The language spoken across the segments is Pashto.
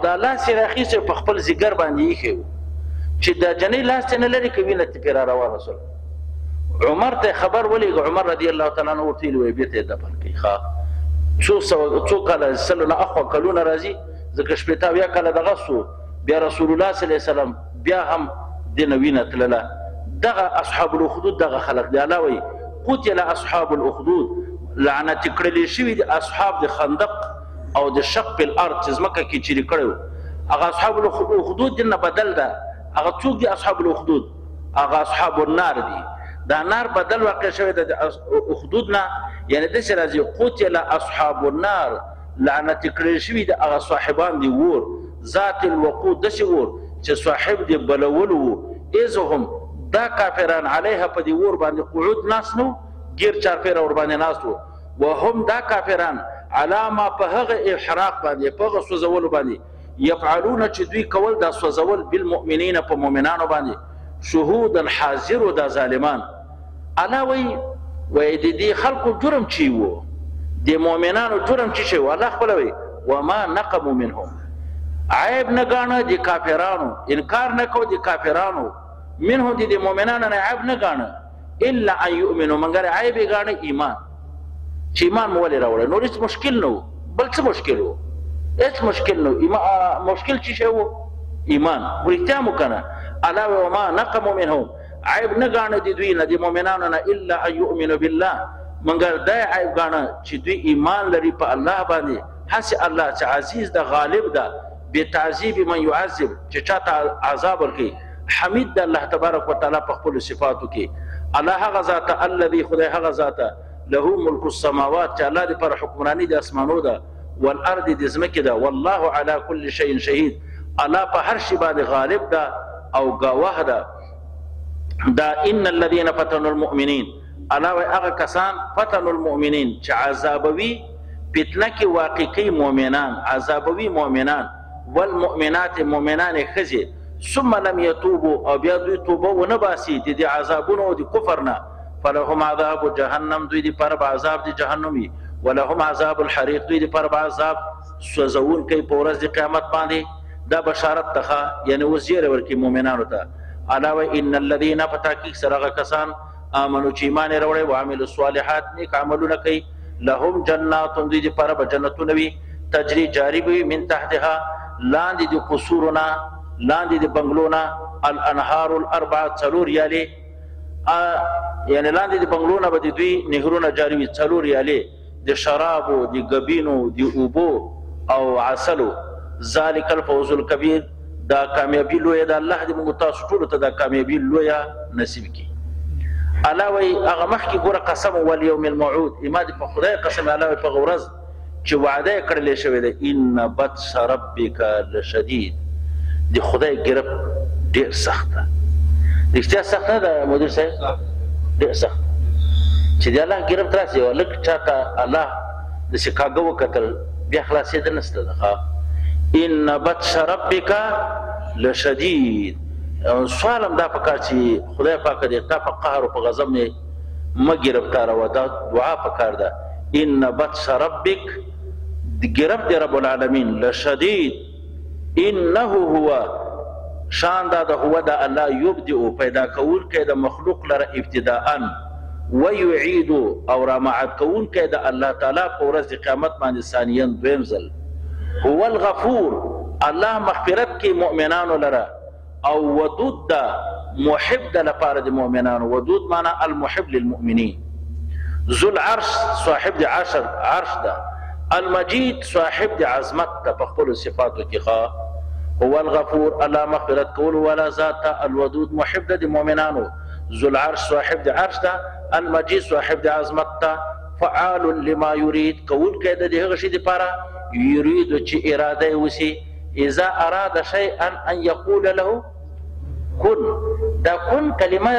دا لاس یې راخیستی په خپل ځیګر باندې ایښی و چې دا جنۍ لاس ته نه لرې که وینه ترې پرې را روانه شوله. عمر ته خبر ولېږه، عمر رضی الله تعالی عنه ورته ویلي وایي بېرته یې دفن کړئ. ښه څو کاله سلو نه اخوا کلونه راځي، ځکه 76 کاله دغه سو، بیا رسول الله صلی الله علیه وسلم بیا هم دې نه وینه تلله. دغه اصحاب الاخدود دغه خلق دی. الله وایي قتل اصحاب الاخدود، لعنتي کړلی شوي دي اصحاب د خندق او د شق الارض چې ځمکه کې چیرې کړی وو. هغه اصحاب الاخدود دې نه بدل ده. هغه څوک دي اصحاب الاخدود؟ هغه اصحاب النار دي. دا نار بدل واقع شوی ده د اخدود نه، یعنې داسې راځي قتل اصحاب النار، لعنتي کړل شوي دي هغه صاحبان دي ور ذات الوقود، داسې ور چې صاحب دې بلولو وو. اذ هم دا کافران علیها په دې ور باندې قعود ناست نه وو، ګیر چارپېره ورباندې ناست وو. وهم دا کافران علی ما په هغه احراق باندې، په هغه سوځولو باندې یفعلون چې دوی کول دا سوځول بالمؤمنین په مؤمنانو باندې شهودا حاضرو دا ظالمان. الله وایي وایي د دې خلکو جرم چی وو، د مؤمنانو جرم چی شی وو؟ الله خپله وایي وما نقموا منهم، عیب نه ګاڼه د کافرانو، انکار نه کو د کافرانو، منهم د دې مؤمنانو نه عیب نه ګاڼه الا ان یؤمنو، مګر عیب یې ګاڼه ایمان، چې ایمان مو ولې راوړی. نور هېڅ مشکل نه و، بل څه مشکل و؟ هېڅ مشکل نه و. مشکل چی شی و؟ ایمان. رښتیا مو که نه؟ الله وایي وما نقموا منهم، عیب نه ګاڼه د دوی نه، د مؤمنانو نه، الا ان یؤمنوا بالله، مګر دا عیب ګاڼه چې دوی ایمان لري په الله باندې. هسې الله چې عزیز ده، غالب ده، بتعذیب من یعذب، چې چاته عذاب ورکوي، حمید ده الله تبارک وتعالی په خپلو صفاتو کې. الله هغه ذات الذي خدای هغه ذات له ملک السماوات، چې الله دې پر حکمراني د اسمانو ده، والارض د ځمکې ده، والله علی کل شیء شهید، الله په هر شي باندې غالب ده او ګواه ده. دا ان الذين فتنوا المؤمنین، الله وایي هغه کسان فتنوا المؤمنین چې عذابوي، فتنه کې واقع کوي مؤمنان، عذابوي مؤمنان والمؤمنات مؤمنانې ښځې، ثم لم یتوبوا، او بیا دوی توبه ونه باسي د دې عذابونو او د کفر نه، فلهم عذاب جهنم، دوی دپاره به عذاب د جهنم وي، ولهم عذاب الحریق، دوی دپاره به عذاب سوځوونکی په ورځ د قیامت باندې. دا بشارت ته ښه، یعنې اوس زیری ورکوي مؤمنانو ته. الله وایي ان الذین، په تحقیق سره هغه کسان آمنو چې ایمان یې راوړی، وعملوا الصالحات، نیک عملونه کوي، لهم جنات، دوی دپاره به جنتونه وي، تجري جاري به وي، من تحتها، لاندې د قصورو نه، لاندې د بنګلو نه، الانهار الاربعه، څلور یالې، یعنې لاندې د بنګلو نه به د دوی نهرونه جاري وي، څلور یالې د شرابو، د ګبینو، د اوبو او عسلو. ذلک الفوز الکبیر، دا کامیابي لویه ده. الله دې موږ تاسو ټولو ته دا کامیابي لویه نصیب کړي. الله وایي هغه مخکې ګوره قسم والیوم الموعود، ما دې په خدای قسم، الله وایي په هغه ورځ چې وعده یې کړلې شوې ده، ان بطش ربک لشدید، د خدای ګرفت ډېر سخت ده. رښتیا سخت نه ده مدیر صاحب؟ ډېر سخت چې د الله ګرفت راسي، یو لږ چاته الله داسې کاږه وکتل بیا خلاصېده نشته ده. ان بطش ربک لشدید، سوال هم دا پکار چې خدای پاک دې تا په قهر او په غضب مې مه ګرفتاروه، دا دعا پکار ده. ان بطش ربک، ګرفت د رب العالمین، لشدید، انه هو، شان دا د هو د الله، یبدئ، پیدا کوونکی د مخلوق لره ابتداء، ویعید، او رامعاد کوونکی د الله تعالی په ورځ د قیامت باندې ثانیا، دویم ځل. هو الغفور، الله مغفرت کوي مؤمنانو لره، او ودود ده، محب ده لپاره د مؤمنانو، ودود معنا المحب للمؤمنین. ذو العرش، صاحب د عرش ده، المجید، صاحب د عظمت ده په خپلو صفاتو کې. ښه هو الغفور، الله مغفرت کولو والا ذات ده، الودود، محب ده د مؤمنانو، ذو العرش، صاحب د عرش ده، المجید، صاحب د عظمت ده، فعال لما یرید، کوونکی ده د هغه شي دپاره یرید چې اراده یې وسي. اذا اراد شیئا ان یقول له کن، دا کن کلمه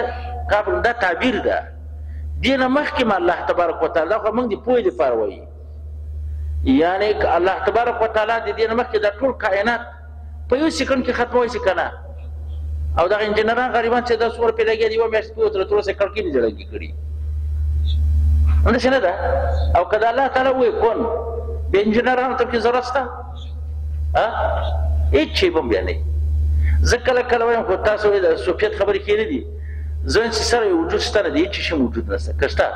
قبل دا تعبیر ده، دې نه مخکې ما الله تبارک وتعالی خو موږ د پوهې دپاره وایي، یعنې که الله تبارک وتعالی د دې نه مخکې دا ټول کائنات په یو سیکنډ کې ختموي سي که نه؟ او دغه انجینران غریبان چې دا څومره پرې لګیا دي، یوه میاشت کې تر اوسه کړکۍ نه دي ړنګې کړي، همداسې نه ده؟ او که د الله تعالی ووایي کن، بیا انجینرانو ته پکې ضرورت شته؟ هېڅ شی به هم بیا نه وي. زه کله کله وایم، خو تاسو وایئ د صوفیت خبرې ښې نه دي. زه وایم چې سره یو وجود شته نه دی، هېڅ شی هم وجود نشته. که شته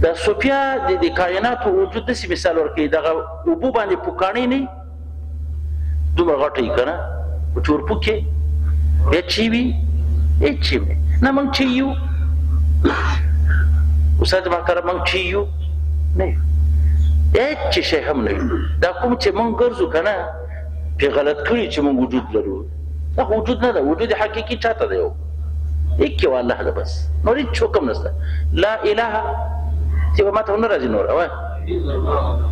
د صوفیا د کایناتو وجود داسې مثال ورکوي، دغه اوبو باندې پوکاڼۍ نه دومره غټه وي که نه، خو چې ورپوک یې بیا چی وي؟ هېڅ شی نه. نه موږ چی یو استاد محترم، موږ چی یو نه یو، هېڅ شی هم نه یو. دا کوم چې موږ ګرځو که نه، پرې غلط کړي چې موږ وجود لرو، دا خو وجود نه ده. وجود حقیقي چا ته دی؟ یو هېڅ یو الله ده بس، نور هېڅ څوک هم نشته. لا اله چې به ماته نه راځي نور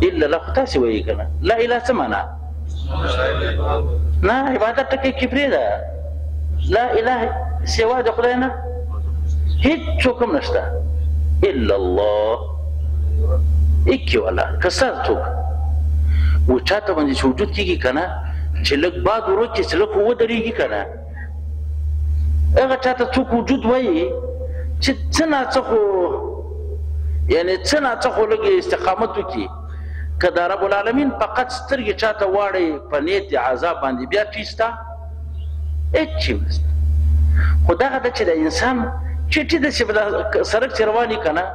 الا الله، خو تاسې وایئ که نه. لا اله څه معنا؟ نه عبادت ټکی کې پرېږده. لا اله سوا د خدای نه هېڅ څوک هم نشته الا الله، هېڅ یو الله. که ستا څوک و چا ته باندې چې وجود کېږي که نه، چې لږ باد ورو کړي، چې لږ ودرېږي که نه، هغه چا ته څوک وجود وایي چې څه ناڅه خو یعنې څه ناڅه خو لږ استقامت وکړي. که د رب العالمین فقط سترګې چا ته واړوي په نیت د عذاب باندې، بیا چی شته؟ هېڅ شی نشته. خو دغه ده چې د انسان چې داسې به د سړک چې روان یې که نه،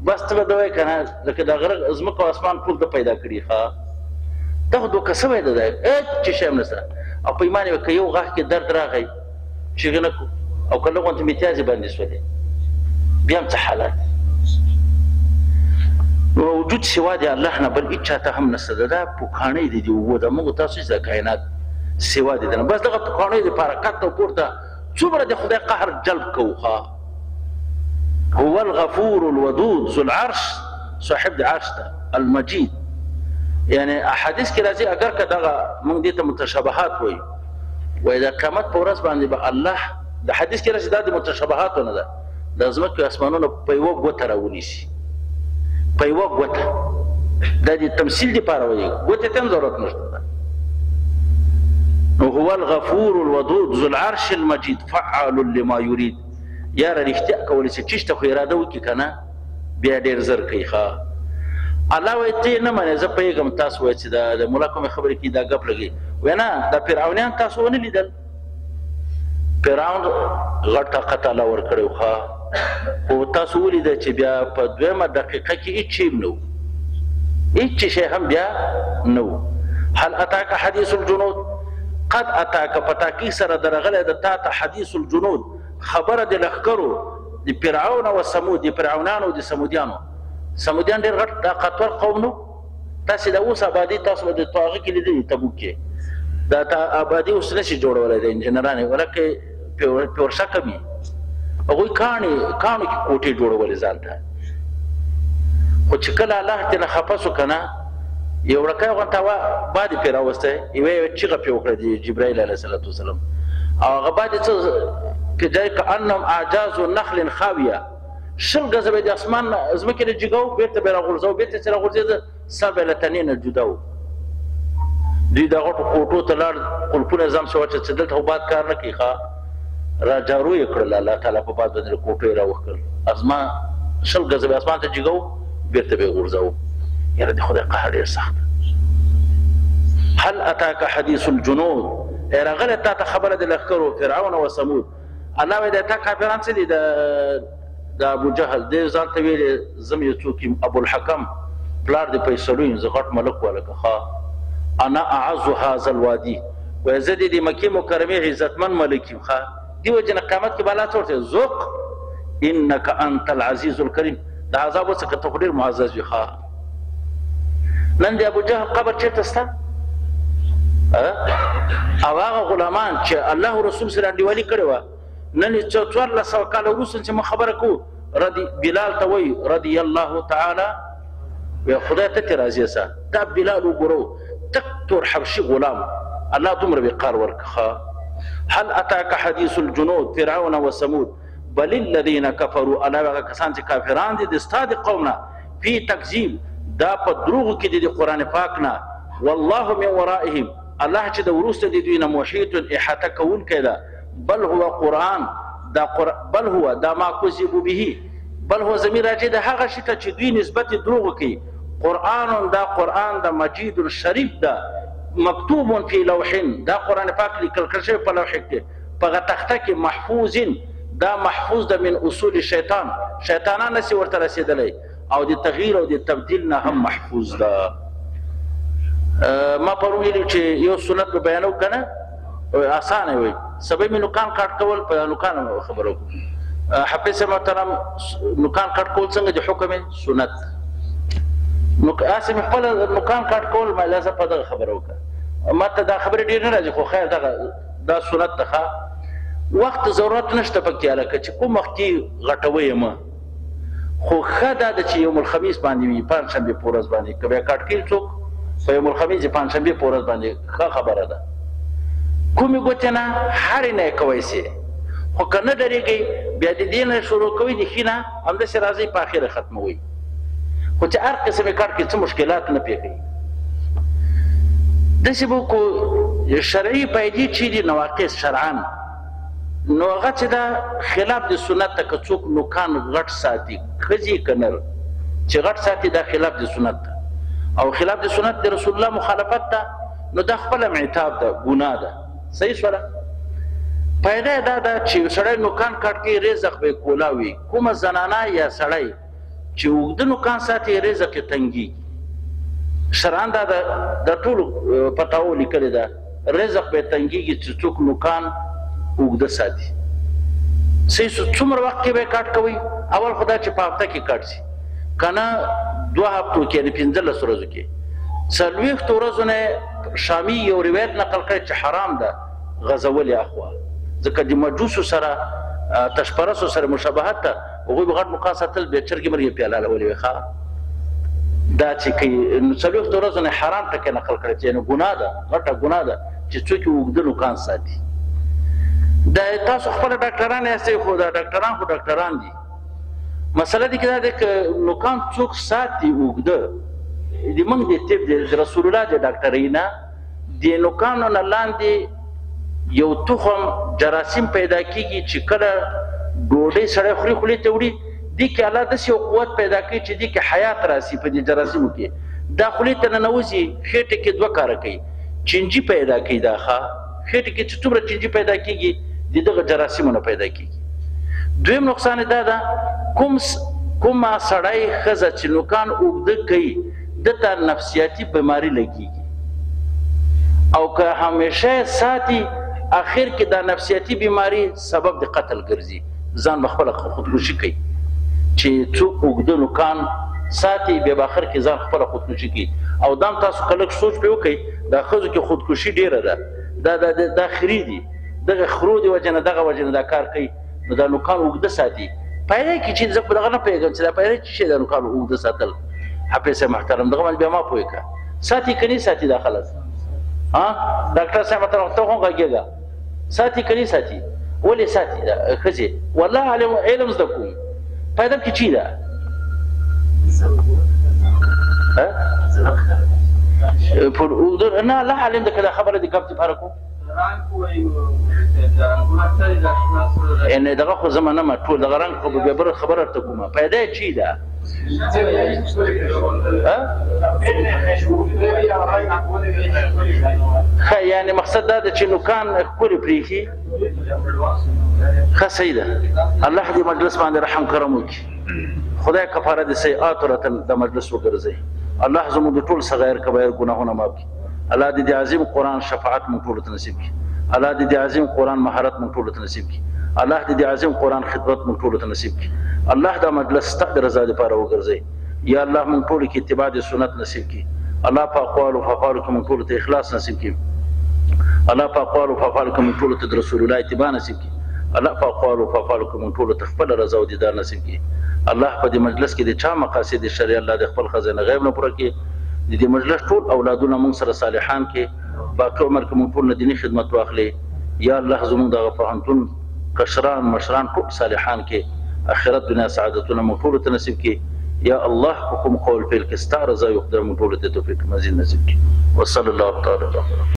بس ته به ده وایې که نه لکه د غره ځمکه او اسمان ټول ده پیدا کړي. ښه دا خو دوکه سوی ده، هېڅ شی هم نشته. او په ایمان یې که یو غاښ کې درد راغی چیغې نه کړو، او که لږ غونتې متیازې باندې سولې، بیا هم څه حالات. نو وجود سوا د الله نه بل هېچا ته هم نشته. دا پوکاڼۍ دي د اوبو ده، موږ تاسو هېڅ د کاینات سوا دي نه، بس دغه پوکاڼۍ د حرکت او پورته څومره د خدای قهر جلب کوو. ښه هو الغفور الودود ذو العرش، صاحب د عرش ده المجید. یعنې احادیث کې راځي، اګر که دغه موږ دې ته متشابهات وایو، وایي د قیامت په ورځ باندې به الله د حدیث کې راځي، دا د متشابهاتو نه ده، د ځمکې اسمانونه په یوه ګوته راونیسي، په یوه ګوته. دا د تمثیل دپاره وایي، ګوتې ته هم ضرورت نشته. نو هو الغفور الودود ذو العرش المجید فعال لما یرید. یاره رښتیا کولی شي، چیش ته خو اراده وکړي که نه، بیا ډېر زر کوي. ښه الله وایي ته یې نه منې، زه پوهېږم تاسو وایي چې د ملا کومې خبرې کوي دا ګپ لګوي. وایي نه، دا فرعونیان تاسو ونه لیدل؟ فرعون غټ طاقت الله ورکړی و، ښه خو تاسو ولیده چې بیا په دویمه دقیقه کې هېڅ شی هم نه و، هېڅ شی هم بیا نه و. هل اتاک حدیث الجنود؟ قد اتاک، په تحقیق سره درغلی د تا ته حدیث الجنود، خبره د لښکرو د فرعون او ثمود، د فرعونانو او د ثمودیانو. سمودیان ډېر غټ طاقتور قوم نو. تاسې د اوس آبادي تاسو به د هغه کې لیدلي تبوک کې دا آبادي اوس نه شي جوړولی د انجینران یې، ولکه پیورشه کمي، هغوی کاڼو کې کوټې جوړولې ځان ته. خو چې کله الله ترې نه خفه شو که نه، یو وړوکی غونته باد یې پرې راوستی، یوه یوه چیغه پرې وکړه د جبرائیل علیه الصلات والسلام، او هغه باد یې څه که کأنهم اعجاز نخل خاویه، 20 ګزه به د اسمان ځمکې نه جګاو، بېرته به یې راغورځاو، بېرته چې راغورځېده سر به یې له تنې نه جدا و. دوی د غټو کوټو ته لاړ، قلفونه ځان سره واچول چې دلته خو باد کار نه کوي. ښه راجارو یې کړل، الله تعالی په باد باندې له کوټو یې راوښکل، اسمان 20 ګزه به اسمان ته جګاو، بېرته به یې غورځاو. یاره د خدای قهر ډېر سخت. هل اتاک حدیث الجنود، ای راغلی تا ته خبره د لښکرو فرعون او ثمود. الله وایي دا تا کافران څه دي؟ د ابو جهل دی ځان ته ویلې زه یو څوک یم، ابوالحکم پلار د فیصلو یم، زه غټ ملک ولکه. ښه انا اعز هذا الوادي، وایي زه د مکې مکرمې عزتمن ملک یم. ښه دې وجې نه قیامت کې به الله څه ورته ذق انک انت العزیز الکریم، د عذاب وڅکه ته خو ډېر معزز وي. ښه نن د ابو جهل قبر چېرته سته؟ او هغه غلامان چې الله او رسول سره انډیوالي کړې وه، نن یې 1400 کاله وروسته چې موږ خبره کوو، رضی بلال ته وایي رضی الله تعالی، وایي خدای ته ترې راضي سه. دا بلال وګورو، تک تور حبشي غلام، الله دومره وقار ورکړ. هل اتاک حدیث الجنود فرعون وثمود بل الذین کفروا، الله هغه کسان چې کافران دي د ستا د قوم نه، فی تکذیب، دا په دروغو کې دي د قرآن پاک نه، والله من ورائهم، الله چې د وروسته د دوی نه محیط احاطه کوونکی ده. بل هو قرآن، دا بل هو دا ما کذبوا به، بل هو ضمیر راجع د هغه شي ته چې دوی نسبت دروغ کوي. قرآن دا قرآن د مجید شریف ده، مکتوب فی لوح، دا قرآن پاک لیکل کړل شوی په لوح کې، په هغه تخته کې محفوظ، دا محفوظ ده من اصول شیطان، شیطانان نسی ورته رسېدلی، او د تغییر او د تبدیل نه هم محفوظ ده. ما پرون ویلي چې یو سنت به بیانو که نه اسانه وي، سبا مې نوکان کاټ کول، په نوکان خبره وکړو. حافظ صاحب محترم نوکان کاټ کول څنګه د حکم سنت؟ نو هسې مې خپله نوکان کاټ کول، ما لازم په دغه خبره وکړه، ما ته دا خبرې ډېرې نه راځي، خو خیر دغه دا سنت ده. ښه وخت ضرورت نشته پکې هلکه چې کوم وخت کې غټوي یې مه، خو ښه دا ده چې یوم الخمیس باندې وي، پنجشنبې په ورځ باندې که بیا کاټ کوي څوک په یوم الخمیس پنجشنبې په ورځ باندې ښه خبره ده. کومې ګوتې نه هرې نه یې کوی سي، خو که نه ډارېږئ بیا د دې نه شروع کوئ، د ښي نه همداسې راځئ په اخره ختموئ، خو چې هر قسم یې کاټ کړي څه مشکلات نه پېښوي. داسې به وکړو شرعي فایدې چې دي نواقص شرعا، نو هغه چې دا خلاف د سنت ته که څوک نوکان غټ ساتي، ښځې که نر چې غټ ساتي دا خلاف د سنت ده، او خلاف د سنت د رسول الله مخالفت ده، نو دا خپله عتاب ده، ګناه ده. صحیح سوله؟ فایده یې دا ده چې یو سړی نوکان کاټ کوي رزق به یې کولا وي. کومه زنانه یا سړی چې اوږده نوکان ساتي رزق یې تنګېږي. شرعا دا ده، د ټولو فتاوو لیکلې ده، رزق به یې تنګېږي چې څوک نوکان اوږده ساتي. صحیح سو؟ څومره وخت کې به یې کاټ کوئ؟ اول خو دا چې په هفته کې کاټ سي، که نه دوه هفتو کې، یعنې 15 ورځو کې. 40 ورځو نه شامي یو روایت نقل کړی چې حرام ده غځول یې اخوا، ځکه د مجوسو سره تشپرسو سره مشابهت ده، هغوی به غټ نوکان ساتل، بیا چرګې مرګې پیاله لولې وې. ښه دا چې کوي نو 40 ورځو نه حرام ټکی نقل کړی چې یعنې ګناه ده، غټه ګناه ده چې څوک یې اوږده نوکان ساتي. دا تاسو خپله ډاکټران یاستئ، خو دا ډاکټران خو ډاکټران دي. مسله دې کې دا ده که نوکان څوک ساتي اوږده، د موږ د طب د رسول الله د ډاکټرۍ نه د نوکانو نه لاندې یو تخم جراثیم پیدا کېږي چې کله ډوډۍ سړی خوري خولې ته وړي، دې کې الله داسې یو قوت پیدا کوي چې دې کې حیات راسي په دې جراثیمو کې، دا خولې ته ننوځي، خېټې کې دوه کاره کوي، چینجي پیدا کوي. دا ښه خېټې کې چې څومره چینجي پیدا کېږي د دغه جراثیمو نه پیدا کېږي. دویم نقصان یې دا ده، کومه سړی ښځه چې نوکان اوږده کوي ده ته نفسیاتي بیماري لګېږي، او که همیشه ساتي اخر کې دا نفسیاتي بیماري سبب د قتل ګرځي، ځان به خپله خودکشي کوي. چې څوک اوږده نوکان ساتي بیا به اخر کې ځان خپله خودکشي کوي. او دا هم تاسو که لږ سوچ پرې وکړئ، دا ښځو کې خودکشي ډېره ده، دا دا خري دي، دغه خرو د وجې نه دغه وجې نه دا کار کوي، نو دا نوکان اوږده ساتي. پیدا کې چې زه په دغه نه پوهېږم چې دا پیدا چې شی دا نوکان اوږده ساتل. حافظ صاحب محترم دغه باندې بیا ما پوه کړه، ساتي که نه ساتي دا خلک؟ ها ډاکټر صاحب محترم ته خو غږېږه، ساتي که نه ساتي؟ ولې ساتي دا ښځې؟ والله علم زده کوم. پیدا کې چی ده؟ نه الله عالم ده که دا خبره د ګپ دپاره کوم. یعنې دغه خو زه منم ټول دغه رنګ خو به بیا بله خبره درته کومه. پیدا یې چی ده؟ ښه یعنې مقصد دا ده چې نوکان ښکلي پرېښي. ښه صحیح ده. الله دې مجلس باندې رحم کرم وکړي، خدای کفاره د سیئاتو راته د مجلس وګرځوي. الله زموږ د ټول صغایر کبایر ګناهونه معاف کړي. الله دې د عظیم قرآن شفاعت موږ ټولو ته نصیب کړي. الله دې د عظیم قرآن مهارت موږ ټولو ته نصیب کړي. الله دې د عظیم قرآن خدمت موږ ټولو ته نصیب کړي. الله دا مجلس ستا د رضا دپاره وګرځوي. یا الله موږ ټولو کې اتباع د سنت نصیب کړي. الله په اقوالو په افعالو کې موږ ټولو ته اخلاص نصیب کړي. الله په اقوالو په افعالو کې موږ ټولو ته د رسول الله اتباع نصیب کړي. الله په اقوالو په افعالو کې موږ ټولو ته خپله رضا او دیدار نصیب کړي. الله په دې مجلس کې د چا مقاصد شرعي الله د خپل خزانه غیب نه پوره کړي. د دې مجلس ټول اولادونه موږ سره صالحان کړي. باقي عمر کې موږ ټول نه دیني خدمت واخلي. یا الله زموږ دغه پوهنتون کشران مشران ټول صالحان کړي. آخرت دنیا سعادتونه موږ ټولو ته نصیب کړي. یا الله په کوم قول فعل کې ستا رضا وي، خدای موږ ټولو ته توفیق مزید نصیب کړي. وصلی الله تعالی علی.